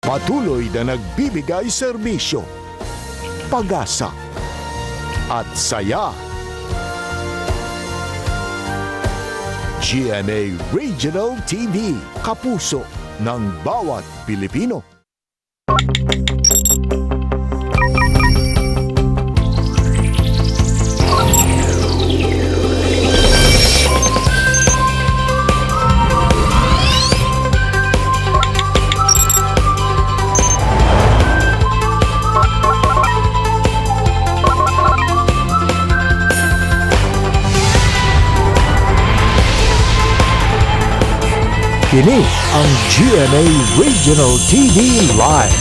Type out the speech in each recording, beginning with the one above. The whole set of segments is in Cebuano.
Patuloy na nagbibigay serbisyo, pag-asa, at saya. GMA Regional TV, kapuso ng bawat Pilipino. Kini ang GMA Regional TV Live.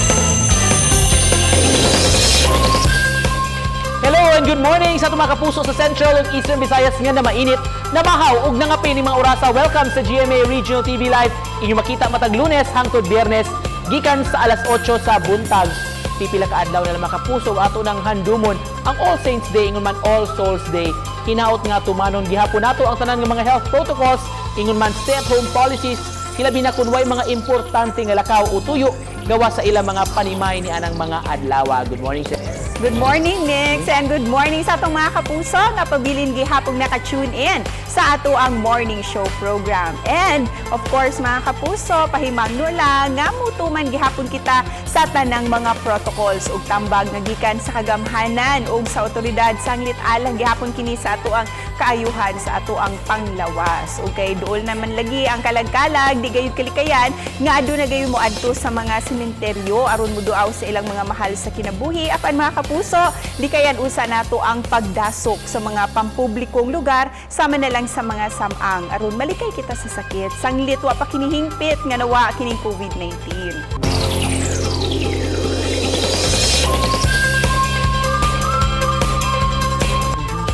Hello and good morning sa atong mga kapuso sa Central ug Eastern Visayas nga na mainit, namahaw ug nangapin ning mga orasa. Welcome sa GMA Regional TV Live. Inyo makita matag Lunes hangtod Biyernes gikan sa alas 8 sa buntag. Pipila ka adlaw na lang, mga kapuso, ug ato nang handumon ang All Saints Day, ingon man All Souls Day. Hinaot nga tumanon gihapon nato ang tanan nga mga health protocols, ingon man stay at home policies, hilabi na kun way mga importante nga lakaw o tuyo gawa sa ilang mga panimay ni anang mga adlaw. Good morning, sir. Good morning, Nix, and good morning sa atong mga kapuso nga pabilin gihapon naka-tune in sa ato ang morning show program. And of course, mga kapuso, pahimangno lang nga mutuman gihapon kita sa tanang mga protocols ug tambag nga gikan sa kagamhanan ug sa otoridad, sanglit alang gihapon kini sa ato ang kaayuhan sa ato ang panglawas. Ug kay duol naman lagi ang kalag-kalag, di gayud kalikayan nga aduna gayon mo adto sa mga sementeryo aron moduaw sa ilang mga mahal sa kinabuhi. Apan, mga kapuso, likayan usa nato ang pagdasok sa mga pampublikong lugar sama na lang sa mga samang aron malikay kita sa sakit sanglit wa pa kini hingpit nga nawa kining COVID-19.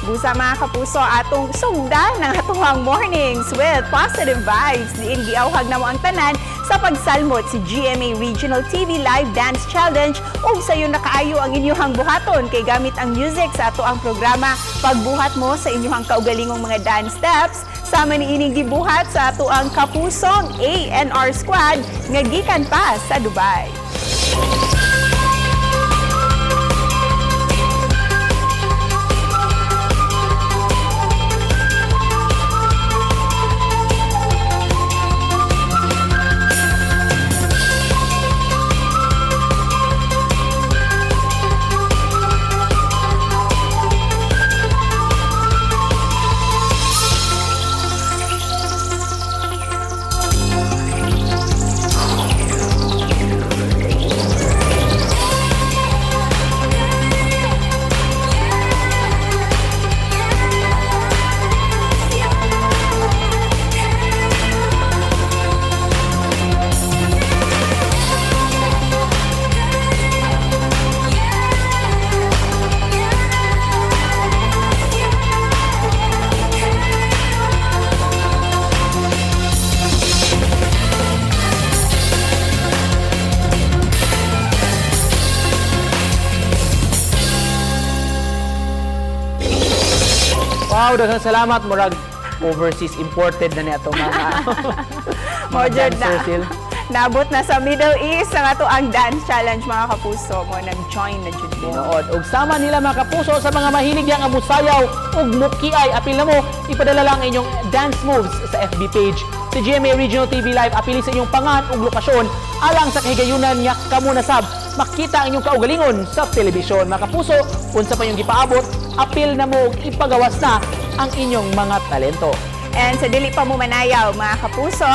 Busa, mga kapuso, atong sugdan ng atong mornings with positive vibes. Diin giawhag namo ang tanan sa pagsalmot si GMA Regional TV Live Dance Challenge ug sayo nakaayo ang inyong buhaton kay gamit ang music sa ato ang programa, pagbuhat mo sa inyong kaugalingong mga dance steps sama ni ining gibuhat sa ato ang kapusong ANR Squad nga gikan pa sa Dubai. Wow, daghang salamat, murag overseas imported na ni ato mga Mo mga jud na. dancers, Sil. Nabot na sa Middle East ang ato ang dance challenge, mga kapuso, mo nag-join na jud mo. Tinuod. Ug sama nila, mga kapuso, sa mga mahilig yang musayaw ug mukiay, apil na mo, ipadala lang ang inyong dance moves sa FB page sa GMA Regional TV Live. Apili sa inyong pangan ug lokasyon alang sa kahigayunan nga kamo na sab makita ang inyong kaugalingon sa telebisyon. Mga kapuso, unsa pa yung gipaabot, apil na mo ug ipagawas na ang inyong mga talento. And sa dili pa mo manayaw, mga kapuso,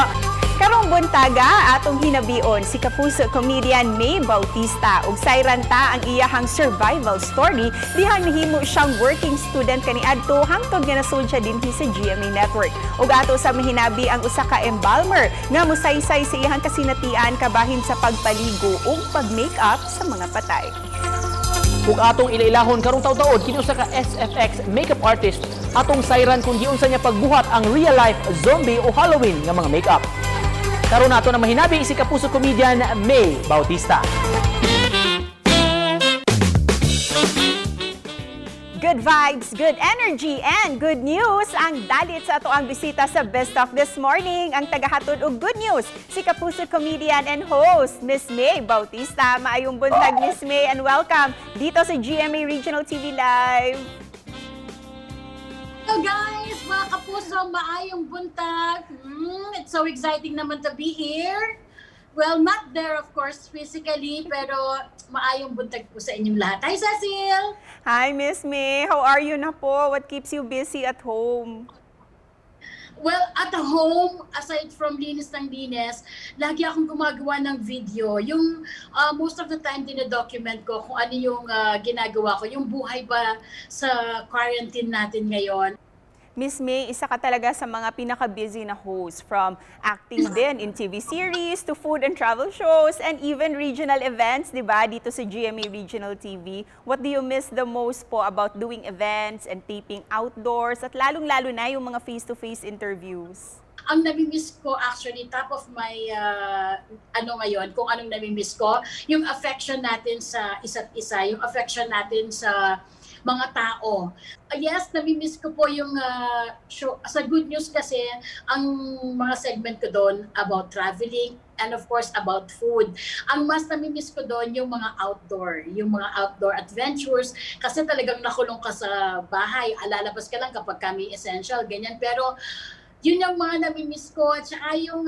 karong buntaga atong hinabion si kapuso comedian May Bautista ug sayran ta ang iyahang survival story dihang nahimo siyang working student kaniadto hangtod nga nasud siya dinhi sa GMA Network. Ug ato sa mahinabi ang usa ka embalmer nga musaysay sa iyahang kasinatian kabahin sa pagpaligo ug pag-makeup sa mga patay. Ug atong ilailahon karong taud-taud kini usa ka SFX makeup artist, atong sayran kung giunsa niya pagbuhat ang real life zombie o Halloween nga mga makeup. Karon nato na mahinabi si kapuso comedian May Bautista. Good vibes, good energy, and good news ang dalit sa atoang bisita sa Best of This Morning. Ang tagahatod og good news, si Kapuso comedian and host, Miss May Bautista. Maayong buntag, Miss May, and welcome dito sa GMA Regional TV Live. Hello guys! Mga kapuso, maayong buntag! It's so exciting naman to be here. Well, not there of course physically, pero maayong buntag po sa inyong lahat. Hi, Cecil! Hi, Miss May. How are you na po? What keeps you busy at home? Well, at home, aside from linis ng linis, lagi akong gumagawa ng video. Yung most of the time, dinadocument ko kung ano yung ginagawa ko, yung buhay ba sa quarantine natin ngayon. Miss May, isa ka talaga sa mga pinaka-busy na host, from acting din in TV series to food and travel shows and even regional events, di ba, dito sa GMA Regional TV. What do you miss the most po about doing events and taping outdoors at lalong-lalo na yung mga face-to-face interviews? Ang namimiss ko actually, top of my ano ngayon, kung anong namimiss ko, yung affection natin sa isa't isa, yung affection natin sa mga tao. Yes, namimiss ko po yung show. Sa Good News kasi, ang mga segment ko doon about traveling and of course about food. Ang mas namimiss ko doon yung mga outdoor adventures kasi talagang nakulong ka sa bahay, lalabas ka lang kapag may essential, ganyan. Pero yun yung mga namimiss ko at saka yung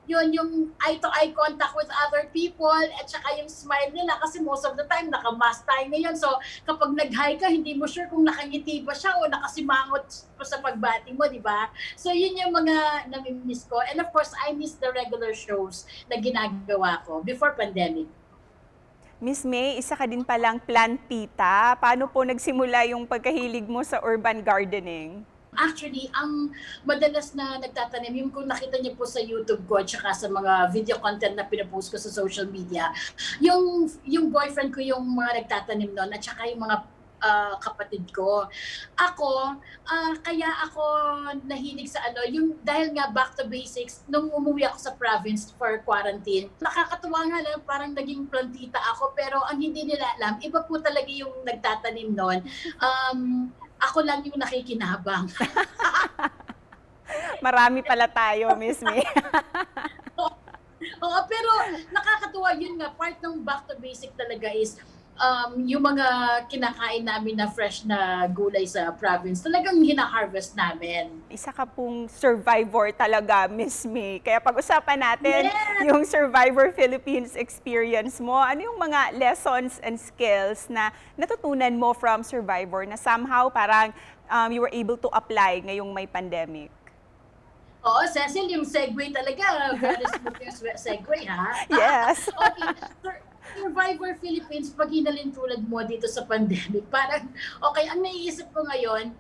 yun yung eye to eye contact with other people at saka yung smile nila kasi most of the time naka-mask tayo ngayon. So kapag nag-hi ka, hindi mo sure kung nakangiti ba siya o nakasimangot pa sa pagbati mo, di ba? So yun yung mga namimiss ko. And of course, I miss the regular shows na ginagawa ko before pandemic. Miss May, isa ka din palang plantita. Paano po nagsimula yung pagkahilig mo sa urban gardening? Actually, ang madalas na nagtatanim, yung kung nakita niyo po sa YouTube ko at saka sa mga video content na pinapost ko sa social media, yung boyfriend ko yung mga nagtatanim noon at saka yung mga kapatid ko. Ako, kaya ako nahilig sa ano, yung dahil nga back to basics, nung umuwi ako sa province for quarantine, nakakatuwa nga lang, parang naging plantita ako, pero ang hindi nila alam, iba po talaga yung nagtatanim noon. Ako lang yung nakikinabang. Marami pala tayo, Miss May. Oo, pero nakakatuwa yun nga, part ng back to basic talaga is yung mga kinakain namin na fresh na gulay sa province, talagang hina-harvest namin. Isa ka pong survivor talaga, Miss May. Kaya pag-usapan natin yung Survivor Philippines experience mo. Ano yung mga lessons and skills na natutunan mo from Survivor na somehow parang you were able to apply ngayong may pandemic? Oo, Cecil, yung segue talaga, very smooth yung segue, ha? Yes. Okay. Survivor Philippines, pag hinalintulad mo dito sa pandemic, parang, okay, ang naiisip ko ngayon,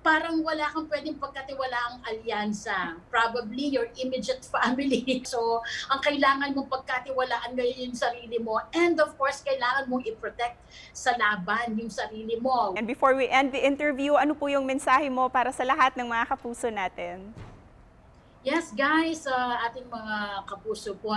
parang wala kang pwedeng pagkatiwalaang alyansa. Probably your immediate family. So, ang kailangan mong pagkatiwalaan ngayon yung sarili mo. And of course, kailangan mong i-protect sa laban yung sarili mo. And before we end the interview, ano po yung mensahe mo para sa lahat ng mga kapuso natin? Yes, guys, ating mga kapuso po,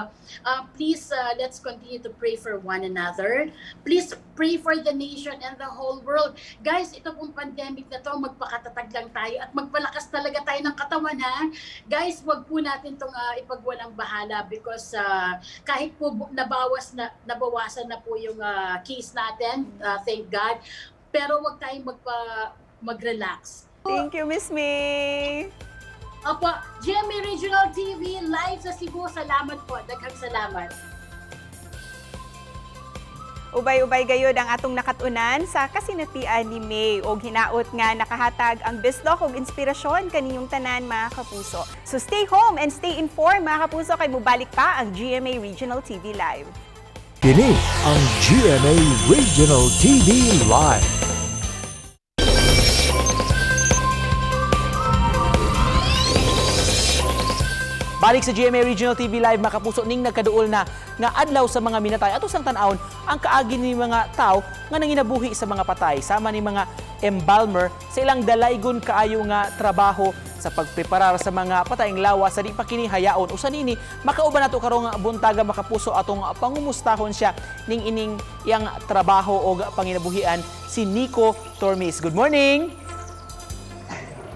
please let's continue to pray for one another. Please pray for the nation and the whole world. Guys, ito pong pandemic na to, magpakatatag lang tayo at magpalakas talaga tayo ng katawan, ha. Guys, wag po natin itong ipagwalang bahala because kahit po nabawasan na po yung case natin, thank God, pero wag tayong mag-relax. Thank you, Miss May. Opo, GMA Regional TV, live sa Cebu. Salamat po. Daghang salamat. Ubay-ubay gayod ang atong nakatunan sa kasinatian ni May og hinaot nga nakahatag ang bisdok og inspirasyon kaninyong tanan, mga kapuso. So stay home and stay informed, mga kapuso, kay mubalik pa ang GMA Regional TV Live. Kini ang GMA Regional TV Live. Balik sa GMA Regional TV Live, mga kapuso, ning nagkaduol na nga adlaw sa mga minatay. Ato sang tan-awon ang kaagi ni mga tao nga nanginabuhi sa mga patay sama ni mga embalmer sa ilang dalaygon kaayo nga trabaho. sa pagpreparar sa mga patayng lawas sa di pa kini hayaon. Usa nini makauban nato karong buntaga, mga kapuso, atong pangumustahon siya ning ining iyang trabaho og panginabuhian, si Nico Tormis. Good morning.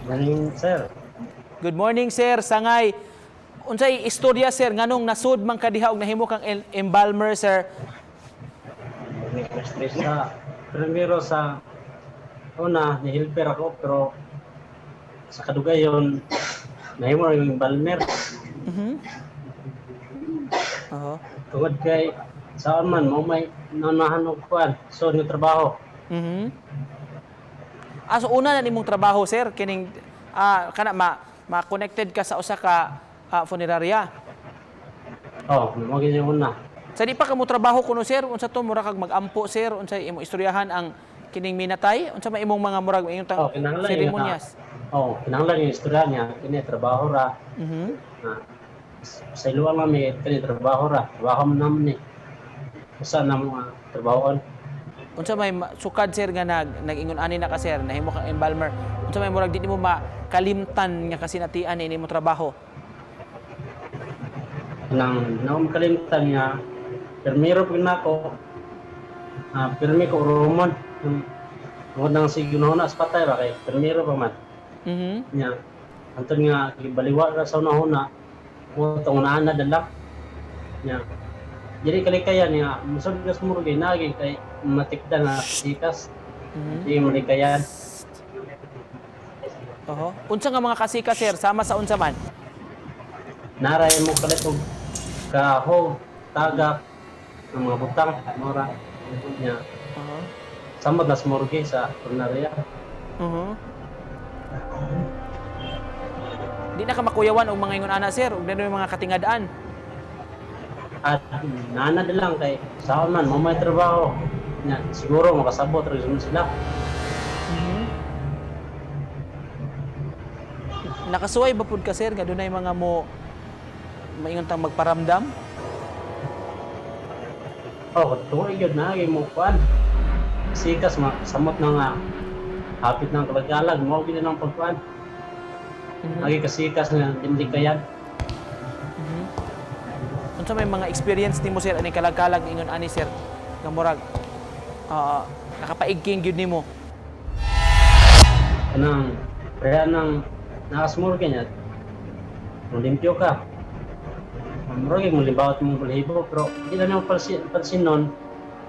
Morning, sir. Good morning, sir. Sangay, unsay istorya, sir, nganong nasud man ka diha og nahimo kang embalmer, sir? Sa primero sa una, ni-helper ako pero sa kadugayon nahimo ra yung embalmer. Tungod kay saan man mo may nanahan og kuan so yung trabaho. Ah, so una na nimong trabaho, sir, kining kana ma ma-connected ka sa usa ka funeraria. Oh, mo gyud yung una. Sa di pa ka mo trabaho kuno, sir, unsa to, mura kag mag-ampo, sir, unsa imong istoryahan ang kining minatay, unsa may imong mga murag imong Oh, kinahanglan yung seremonyas? Oh, kinahanglan yung istorya niya kini trabaho ra. Ah, sa iluwa lang may kini trabaho ra. Trabaho man naman ni. Usa na mga trabahoon. Unsa may sukad, sir, nga nag-ingon ani na ka, sir, nahimo kang embalmer? Unsa may murag di nimo makalimtan nga kasinatian ini mo trabaho? Nang naom kalimtan nga pirmiro pag nako, pirmi ko rumon tungod nang sige na sa patay ba kay pirmiro pa man niya anton nga gibaliwa ra sa una-una mo tong unahan na dala niya dili kalikayan niya musod gas murgay nagi kay matikda nga sikas di malikayan. Oho. Unsa nga mga kasika, sir, sama sa unsa man? Naray mo kalit og kahog, tagak, ang mga butang mora niya samot na sa morgue sa pulnarya. Di na ka makuyawan og mga ingon ana, sir, ug na mga katingadaan? At nana na lang kay saan man mo may trabaho nya siguro makasabot ra jud sila. Nakasuway ba pud ka, sir, nga dunay mga mo maingon tang magparamdam? Oh, tuoy gyud na kay mo kuan sikas ma samot na nga hapit ng kalagalag mo gyud nang pagkuan agi kasikas nga dindi kayan. Unsa may mga experience nimo, sir, ani kalagkalag ingon ani, sir, nga murag nakapaigking gyud nimo? Kanang kaya nang nakasmur kanya limpyo ka, murag mo limbawat mong balahibo pero di na nimo pansin nun,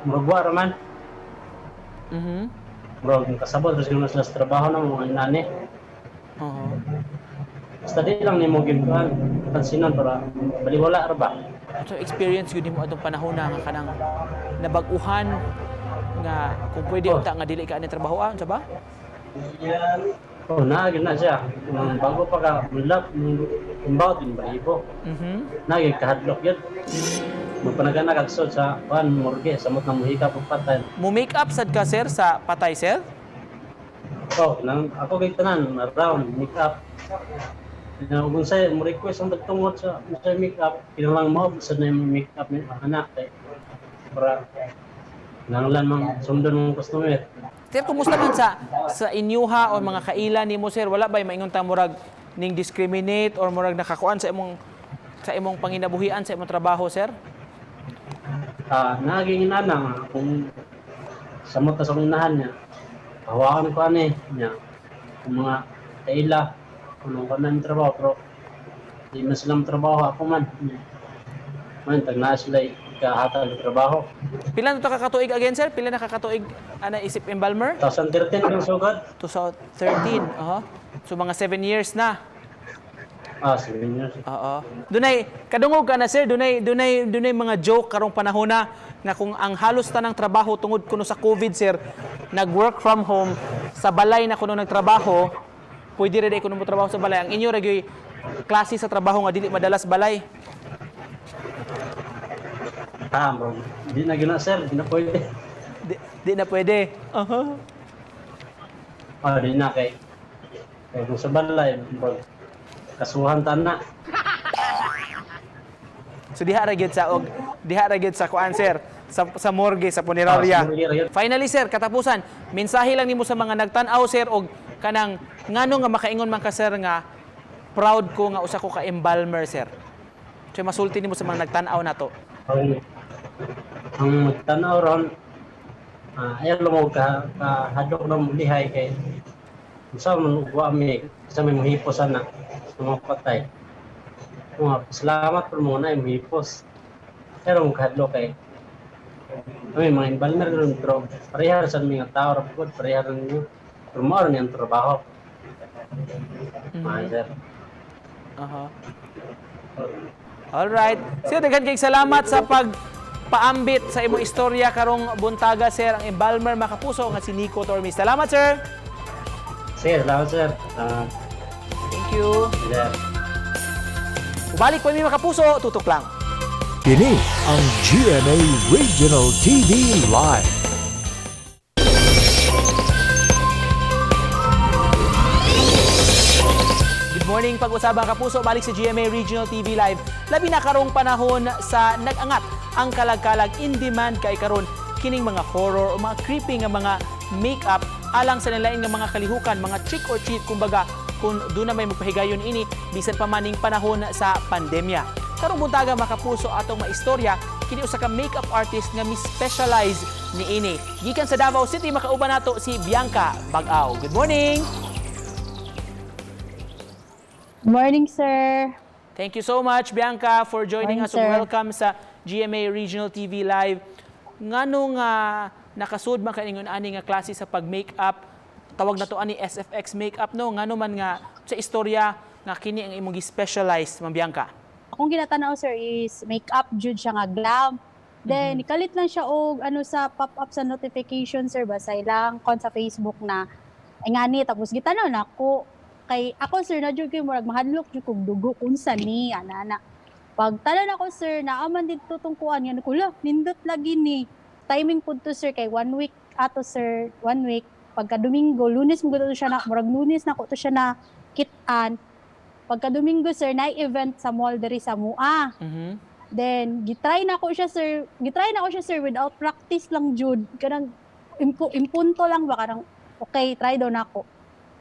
murag wa ra man. Murag kasabot ra siguro sila sa trabaho ng mga inani. Basta di lang nimo gyud kuan pansinon para baliwala ra ba. So experience gyud nimo atong panahon na nga kanang nabag-uhan nga kung pwede unta nga dili ka ani trabaho, unsa ba? Oh, naa gyud na siya. Kung bago pa ka mulap imbawat din balahibo. Naa gyud kahadlok gyud. Mapanagana kag sud sa kuan morgue samot na muhika pag patay. Mo make up sad ka, sir, sa patay, sir? Oh, nang ako kay tanan round make up. Na kung say mo request ang tagtungod sa make up, kinahanglan mo sa na yung make up ni anak kay para kinahanglan mang sundon mong customer. Sir, kumusta man sa inyuha o mga kaila nimo, sir? Wala ba maingon ta murag ning discriminate or murag nakakuan sa imong panginabuhian sa imong trabaho, sir? Ah, naging inana nga kung samot na sa akong inahan niya. Hawakan ko ani niya. Kung mga kaila kung ko na yung trabaho pero di man silang trabaho ako man. Niya. Man tag naa sila ikahatag og trabaho. Pila na to ka katuig again, sir? Pila na ka katuig ana isip embalmer? 2013 ang sugod. 2013. Aha. So mga 7 years na. Ah, 7 years. Oo. Dunay kadungog ka na, sir, dunay mga joke karong panahon na nga kung ang halos tanang trabaho tungod kuno sa COVID, sir, nag-work from home, sa balay na kuno nagtrabaho, pwede ra diay kuno mo trabaho sa balay. Ang inyo ra gyud klase sa trabaho nga dili madalas balay. Ah, bro. Di na gina, sir, di na pwede. Di na pwede. Aha. Ah, di na kay kung sa balay, bro. Kasuhan ta na. So diha ra gyud sa kuan, sir, sa morgue, sa punerarya. Ah, sa morgue ra gyud. Finally, sir, katapusan, mensahe lang nimo sa mga nagtan-aw, sir, og kanang ngano nga makaingon man ka, sir, nga Proud ko nga usa ko ka embalmer, sir. So masulti nimo sa mga nagtan-aw nato. Ang magtanaw ron, ayaw mo ka hadlok na mo lihay kay sa man wa mi sa may mohipos ana sa mga patay. Mga salamat po mo na mohipos. Pero mo kahadlok kay kami mga embalmer ron, pero pareha sa mga tao ra pud, pareha ra ninyo. Pero mao ra niyang trabaho. Mga sir. All right. Sir, daghan kay salamat sa pag paambit sa imong istorya karong buntaga, sir, ang embalmer, makapuso, nga si Nico Tormis. Salamat, sir. Sige, salamat, sir. Salamat, Thank you. sir. Ubalik pa mi, makapuso, tutok lang. Kini ang GMA Regional TV Live. Good morning, pag-usabang kapuso, balik sa GMA Regional TV Live. Labi na karong panahon sa nag-angat ang kalag-kalag, in demand kay karon kining mga horror o mga creepy nga mga makeup alang sa nilain nga mga kalihukan, mga trick or treat kumbaga, kung doon na may magpahigayon ini bisan pa maning panahon sa pandemya. Karong buntaga, makapuso, atong maistorya kini usa ka makeup artist nga mi-specialize niini. Gikan sa Davao City, makauban nato si Bianca Bagao. Good morning. Morning, sir. Thank you so much, Bianca, for joining Morning, us. sir. Welcome sa GMA Regional TV Live. Ngano nga nakasud man kaningon ani nga klase sa pag-makeup, tawag na to ani SFX makeup, no? Ngano man nga sa istorya nga kini ang imong gi-specialize, Ma'am Bianca? Akong ginatanaw, sir, is makeup jud siya nga glam. Then ikalit lang siya og ano sa pop-up sa notification, sir, ba sa ilang kon sa Facebook na ay ngani, tapos gitanaw na ako kay ako, sir, na jud kay murag mahadlok jud kog dugo unsa ni ana ana. Pag tanan ako, sir, naaman didto tong kuan yan ko, "Lah, nindot lagi ni." Timing pud to, sir, kay one week ato, sir, one week pagka Domingo, Lunes mo to siya na murag Lunes na ko to siya na kitaan. Pagka Domingo, sir, na event sa mall diri sa Mua. Then gitry na ko siya, sir. Gitry na ko siya, sir, without practice lang jud. Kanang impunto lang ba, kanang okay, try daw nako.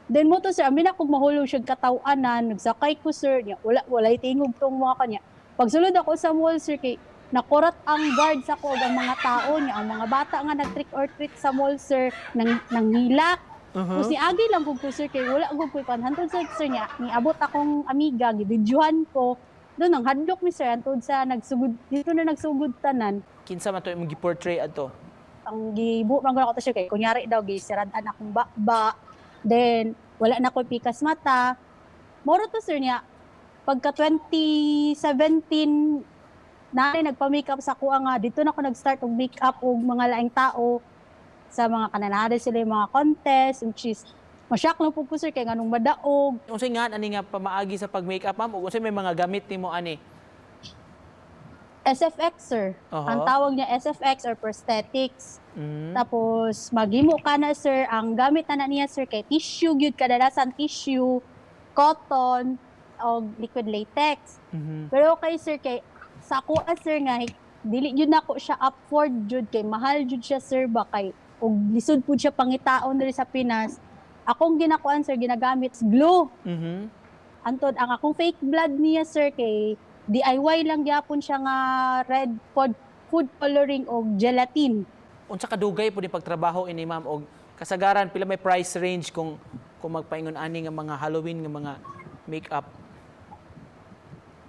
Then mo to, sir, amin ako mahulog siya katawanan, nagsakay ko, sir, niya, wala walay tingog tong mga kanya. Pagsulod ako sa mall, sir, kay nakurat ang guard sa ko ug ang mga tao niya, ang mga bata nga nag trick or treat sa mall, sir, nang nanghilak. Tapos ni agi lang kog ko, sir, kay wala gud ko'y panhantod sir, sir niya. Niabot akong amiga, gibidyuhan ko. Doon ang hadlok mi, sir, antod sa nagsugod dito na nagsugod tanan. Kinsa man to imong gi-portray adto? Ang gibuo man gud ako to, sir, kay kunyari daw gisirad-an akong bakba. Then wala na ko'y pikas mata. Moro to, sir, niya. Pagka 2017 na nagpa-makeup sa kuha nga dito na ako nag-start og makeup og mga laing tao sa mga kananari sila yung mga contest, which is masyak lang po ko, sir, kay nganong madaog. Unsay nga ani nga pamaagi sa pag-makeup, ma'am, ug unsay may mga gamit nimo ani? SFX, sir. Ang tawag niya SFX or prosthetics. Tapos maghimo ka na, sir, ang gamit na na niya, sir, kay tissue gyud, kadalasan tissue, cotton o liquid latex. Pero kay sir, kay sa ako ah, sir, nga dili gyud nako siya afford jud kay mahal jud siya, sir, ba kay og lisod pud siya pangitaon diri sa Pinas. Akong ginakuan, sir, ginagamit glue. Antod ang akong fake blood niya, sir, kay DIY lang gyapon siya nga red pod food coloring og gelatin. Unsa kadugay po ni pagtrabaho ini, ma'am, og kasagaran pila may price range kung magpaingon ani nga mga Halloween nga mga makeup?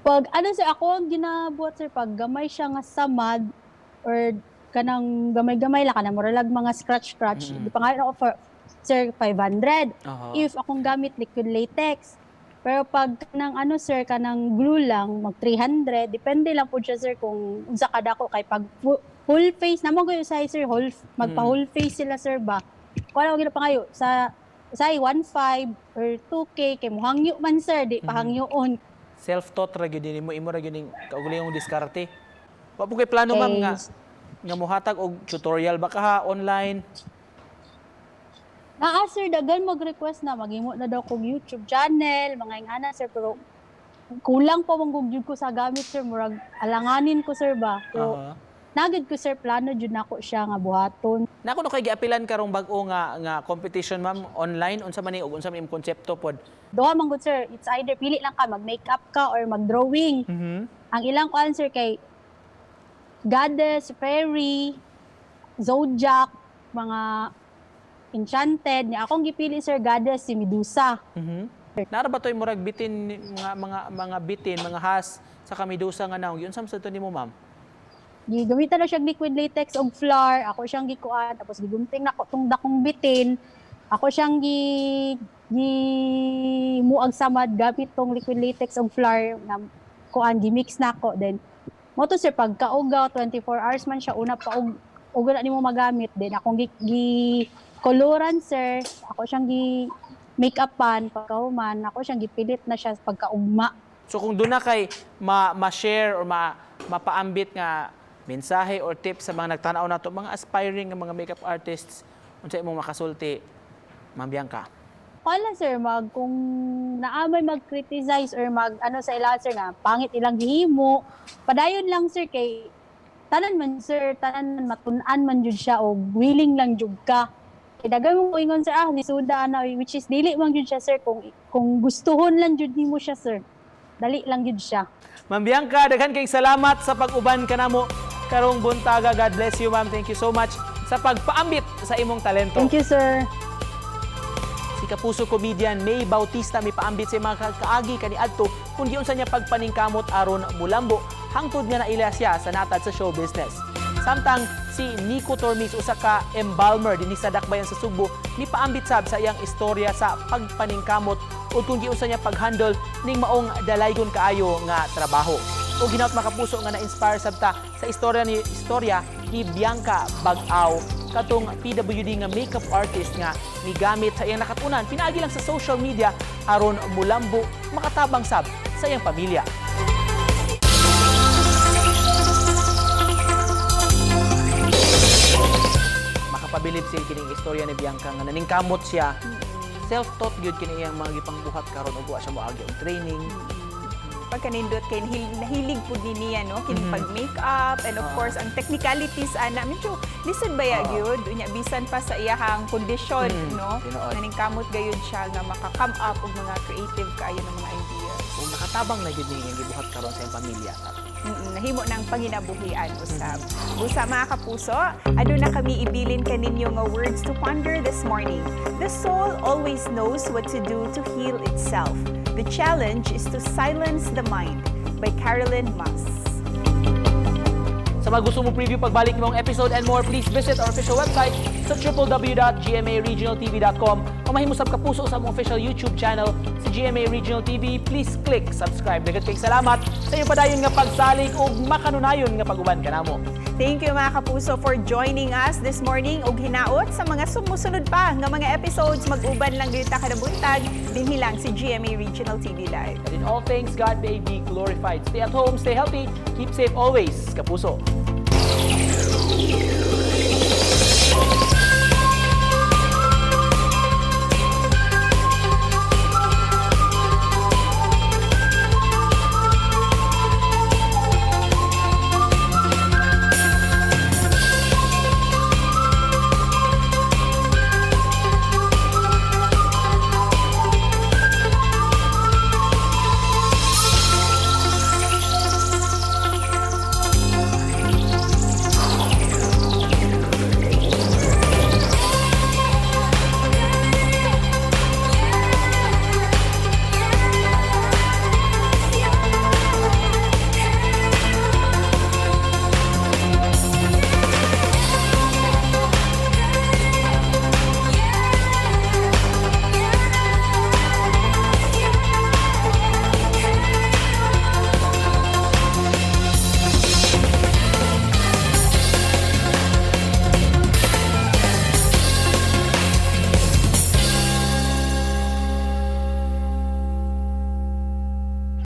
Pag ano, sir, ako ang ginabuhat, sir, pag gamay siya nga samad or kanang gamay-gamay lang kanang muralag mga scratch scratch, di pa nga ako for sir 500. If akong gamit liquid latex. Pero pag kanang ano, sir, kanang glue lang, mag 300, depende lang po siya, sir, kung unsa kadako kay pag full face namo gayo sa sir, whole magpa whole face sila, sir, ba. Kuan ako pa ngayo sa 1.5 or 2K kay muhangyo man, sir, di pahangyoon. Self-taught ra gyud nimo, imo ra gyud ning kaugalingong diskarte. Wa po kay plano, ma'am, nga nga mohatag og tutorial ba ka ha online? Naa, sir, dagan mag-request na maghimo na daw kog YouTube channel, mga ingana, sir, pero kulang pa man gud ko sa gamit, sir, murag alanganin ko, sir, ba. Pero Naa gyud ko, sir, plano jud nako siya nga buhaton. Nako no kay giapilan karong bag-o nga competition, ma'am, online. Unsa man ni ug unsa man imong konsepto pod? Duha man gud, sir, it's either pili lang ka, mag-makeup ka or mag-drawing. Ang ilang kuan, sir, kay goddess, fairy, zodiac, mga enchanted. Ni akong gipili, sir, goddess si Medusa. Nara ba toy murag bitin, mga bitin, mga has sa kamidusa nga naong giunsa man sa to nimo, ma'am? Gigamitan na siya liquid latex og flour, ako siyang gikuan, tapos gigunting nako tong dakong bitin. Ako siyang gi gi muag samad gamit tong liquid latex og flour nga kuan, gi-mix nako. Then mo to, sir, pagkaugaw, 24 hours man siya una pa og wala nimo magamit. Then akong gi koloran, sir, ako siyang gi make-upan. Pagkahuman, ako siyang gipilit na siya pagkaugma. So kung doon na kay ma-share or mapaambit nga mensahe or tips sa mga nagtanaw nato, mga aspiring nga mga makeup artists, unsa imong makasulti, Ma'am Bianca? Wala, sir, kung naamay mag-criticize or mag ano sa ila, sir, nga pangit ilang gihimo, padayon lang, sir, kay tanan man, sir, tanan man matun-an man jud siya og willing lang jud ka. Kay daghan mo ingon, sir, ah, lisuda na, which is dili man jud siya, sir, kung gustuhon lang jud nimo siya, sir. Dali lang jud siya. Ma'am Bianca, daghan kayong salamat sa pag-uban kanamo karong buntaga. God bless you, ma'am. Thank you so much sa pagpaambit sa imong talento. Thank you, sir. Si kapuso comedian May Bautista may paambit sa mga kaagi kaniadto kung giunsa niya pagpaningkamot aron mulambo hangtod nga naila siya sa natad sa show business. Samtang si Nico Tormis, usa ka embalmer dinhi sa Dakbayan sa Sugbo, mipaambit sab sa iyang istorya sa pagpaningkamot ug kung giunsa niya paghandle ning maong dalaygon kaayo nga trabaho. Ug hinaut, makapuso, nga na-inspire sab ta sa istorya ni Bianca Bag-aw, katong PWD nga makeup artist nga migamit sa iyang nakatunan pinaagi lang sa social media aron mulambo, makatabang sab sa iyang pamilya. Makapabilib sil kining istorya ni Bianca nga naningkamot siya. Self-taught gyud kini iyang mga gipangbuhat karon ug wa siya moagi og training. Pagkanindot kay nahilig pud ni niya, no, kini pag makeup and of course ang technicalities ana, medyo lisod baya gyud unya bisan pa sa iyahang kondisyon, no, Tinuod. naningkamot gayud siya nga maka-come up og mga creative kaayo ng mga ideas. Ug nakatabang na gyud ni iyang gibuhat karon sa iyang pamilya. Nahimo ng panginabuhian usab. Busa, mga kapuso, aduna kami ibilin kaninyo nga words to ponder this morning. The soul always knows what to do to heal itself. The challenge is to silence the mind. By Carolyn Maas. Sa mga gusto mo preview pagbalik ng episode and more, please visit our official website sa www.gmaregionaltv.com o mahimosab kapuso sa among official YouTube channel sa GMA Regional TV. Please click subscribe. Daghang kayong salamat sa inyong padayon nga pagsalig ug makanunayon nga pag-uban kanamo. Thank you, mga kapuso, for joining us this morning ug hinaot sa mga sumusunod pa nga mga episodes, mag-uban lang gyud ta kada buntag dinhi lang sa GMA Regional TV Live. And in all things, God may be glorified. Stay at home, stay healthy, keep safe always. Kapuso.